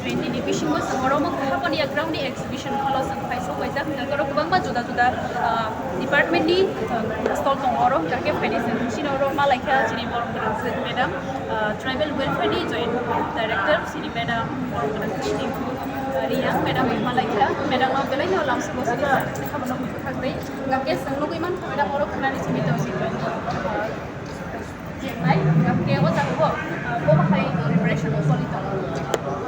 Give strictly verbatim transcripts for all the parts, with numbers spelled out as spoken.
Twenty ni bisingo chwng oro mokha hapani yagrangni exhibition hall o chwng phai sok paijak, hwnkhe oro kwbangma juda juda, ah, department ni, ah, stall tongo oro, hwnkhe phainai chwng chini oro malaikha chini borok gwnang chwng madam, ah, tribal welfare ni joint director chini madam borok gwnang chini, ah, Riyang madam malaikha, madam no belai no lamsongo chini habano bukhuk thang tei, hwnkhe chwng nugwi mankha madam oro khwnani simi tong si. Nai, hingkhe o jaga o, ah, bo bahai preparation o soli tongo.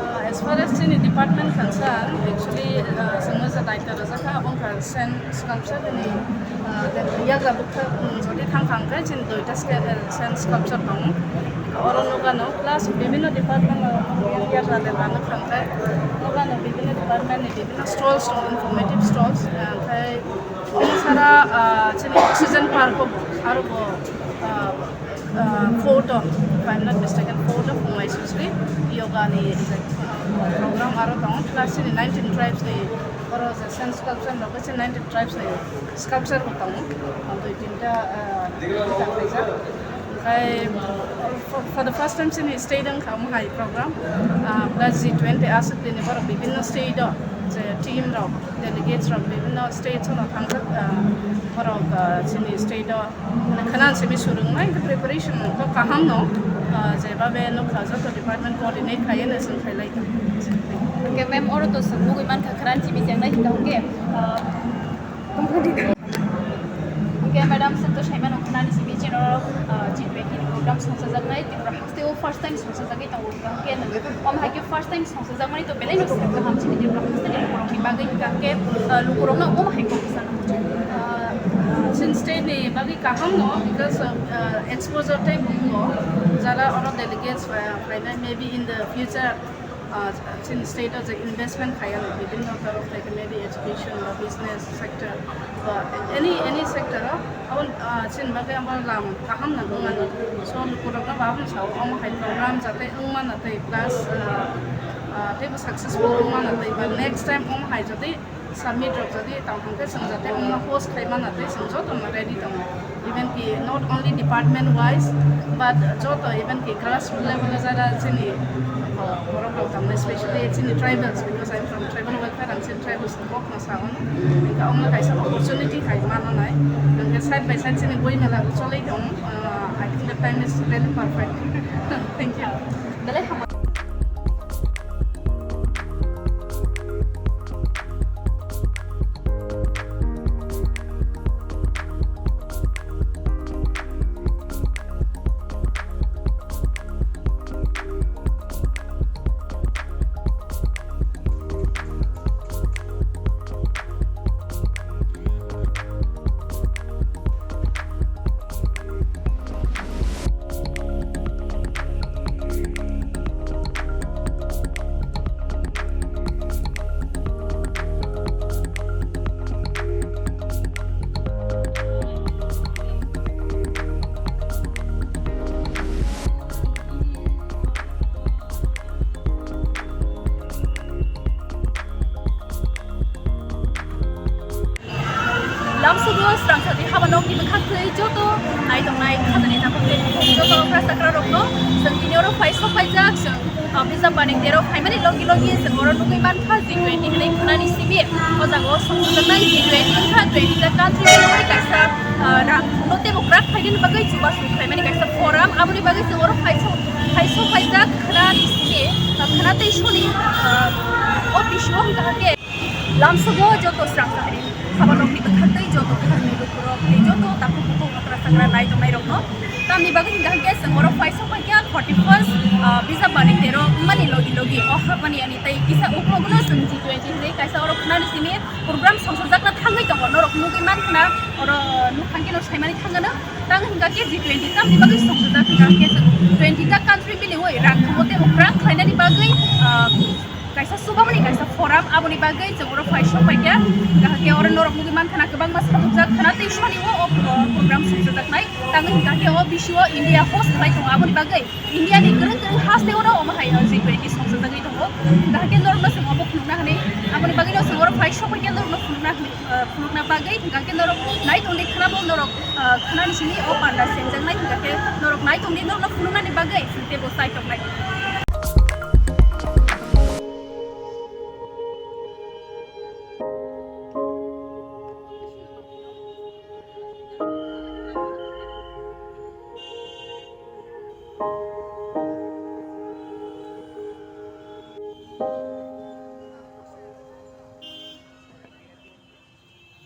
Ah, as far as chini department concern, actually, ah, chwngno je daityo rwjak kha, abo wngkha sand sculpture ni, ah, then yagra bwkhak, um, jodi thang thang khe chini duita sca-, eh, sand sculpture tongo. Oro nukano plus bibhinno department o yagra de lama thang khe nukano bibhinno department ni bibhinno stalls tongo, informative stalls, ah, khai omo sara, ah, chini oxygen park o aro bo, ah, ah, photo, if I'm not mistaken, photo phunglai sosri yoga ni, ah, program aro tongo, plus chini nineteen tribes ni oro je sand sculpture rok, chini nineteen tribes ni sculpture bo tongo, ah, dui tinta, ah, tinta khaijak. Khai for, for the first time chini state wngkha omo hai program, ah, plus G twenty aswk tini borok bibhinno state o je team rok, delegates rok bibhinno states o thangjak, ah, borok, ah, chini state o Khana simi surung nai, preparation to kaham no, ah, je babe nukha joto department coordinate khai ene sung khai lai. Hingke ma'am, oro to sung nugui mankha khana simi jengnai hingka hingke, ah, hingke madam sung to saimano khana simi chino, ah, G twenty ni program songsajaknai, Tripura haste o first time songsajagwi tongo hingka hingke, om hai ke first time Songsajakmani to belai no saka kaham chini Tripura hasteni lukurokni bagwi hingka khe, ah, lukurokno omo hai kok sano. Ah, chini state ni bagwi kaham no, because, ah, exposure tei bumo jara oro delegates, ah, phainai, maybe in the future, ah, chini state o je investment khai ano bibhinno torok thai khe maybe education ba business sector ba any, any sector o, abo, ah, chini bagwi abo lam kaham nang wng ano. So lukurokno bo abono sao, omo hai program jate wng mano tei plus, ah, ah, teibo successful wng mano tei ba next time omo hai jodi submit rok jodi tang hwnkhe chwng jate omo host khai mano tei chwng joto no ready tongo, even ki not only department wise but joto even ki grassroots level o jara chini, ah, borok rok tamo specially chini tribals, because I am from tribal welfare and chini tribals ni kok no sao no, hingke omo kaisa opportunity khai mano nai, hingke side by side chini boi mela bo choloi tong, ah, I think the time is really perfect. Thank you. Belai hambai. Lamsogo srangsa tei haba nokni bwkhak twi joto naitongnai khajani takhuk tei bukhuk joto okra chakra rokno chwng tini oro phai sok phaijak, chwng, ah, Bijap Baning tero phaimani logi logi chwng oro nugwi mankha G twenty hinwi khwnani simi. O jaga o songjaknai G twenty wngkha twenty ta country ni kaisa, ah, rang no teibo kwrak khlainani bagwi chubachu khlaimani kaisa forum, aboni bagwi chwng oro phai sok, phai sok phaijak khwnani simi, ah, khwna tei soni, ah, o bisio hwnkha khe. Lamsogo joto srangsa hari haba nokni bwkhak tei joto kharni lukurok tei joto takhuk bukhuk okra chakra nai tongnai rokno. Tamni bagwi hingka hingke chwng oro phai sok phaikha forty first, ah, Bijap Baning tero wngmani logi logi o hapmani ani tei kisa ukulokno chwng G twenty hinwi kaisa oro khwnani simi program songsajakna thangwi tongo. Norok nugwi mankha na oro, ah, nukhang khe no saimani thangano. Tang hingka khe G twenty tamni bagwi songjak hingka khe chwng twenty ta country miliwi rang thumo tei okra khlainani bagwi, ah, kaisa chubamani kaisa forum, aboni bagwi chwng oro phai sok phaikha. Hingka khe oro norok nugwi mankha na kwbangma sajokjak khwna tei soni o, o program songsajaknai. Tang hingka khe o bisio India host khlai tongo, aboni bagwi India ni kwrwng kwrwng haste oro omo hai G twenty songsajagwi tongo. Hingka khe norokno chwng obo phunukna hwnwi, aboni bagwino chwng oro phai sok phaikha norokno phunukna hwnwi, ah, phunukna bagwi. Hingka khe norok nai tongdi khwnabo norok, ah, khwnani simi o panda senjaknai, hingka khe norok nai tongdi norokno phunuknani bagwi chwng teibo chai tongnai.